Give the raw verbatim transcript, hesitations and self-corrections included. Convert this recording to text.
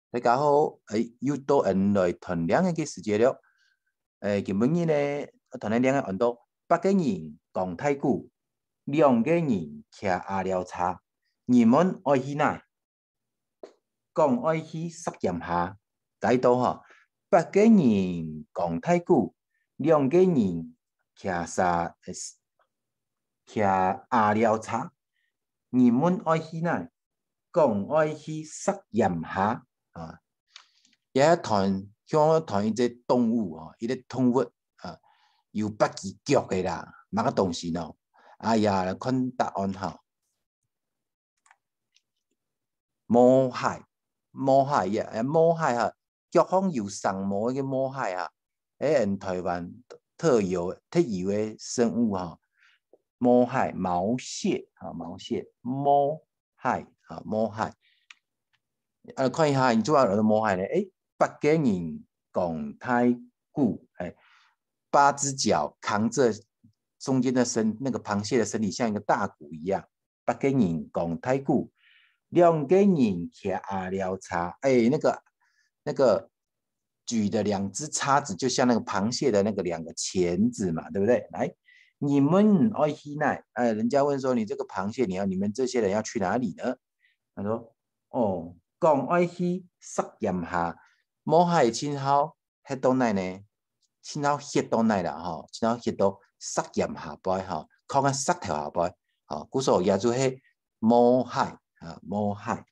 大家好，誒，又到𠊎來揣令仔个時節了。誒，今晡日呢，揣令仔个安到八个人扛大鼓，兩个人騎阿廖車，人問愛去哪？講愛去石巖下，解到吼，八个人扛大鼓，兩个人騎沙，騎阿廖車，人問愛去哪？講愛去石巖下啊。也揣，像揣一隻動物哦，一隻動物啊，有八支腳个啦，麼个東西呢？哎呀，來看答案哈。毛蟹，毛蟹呀，誒，毛蟹哈，腳項有生毛个毛蟹啊，誒，𠊎台灣特有特有个生物哈，毛蟹，毛蟹啊，毛蟹，毛蟹啊，毛蟹。呃，看一下，你做麼个毛蟹呢？誒，八个人扛大鼓，誒，八只腳扛著中間的身，那個螃蟹的身體像一個大鼓一樣。八个人扛大鼓，兩个人騎阿廖車，誒，那個那個舉的兩隻叉子，就像那個螃蟹的那個兩個鉗子嘛，對不對？來，你們愛去哪？哎，人家問說，你這個螃蟹，你要，你們這些人要去哪裡呢？他說，哦，講愛去石巖下，毛蟹盡好歇到哪呢？盡好歇到哪啦，吼，盡好歇到石巖下背，吼，靠近石頭下背，吼，故所也就係毛蟹啊，毛蟹。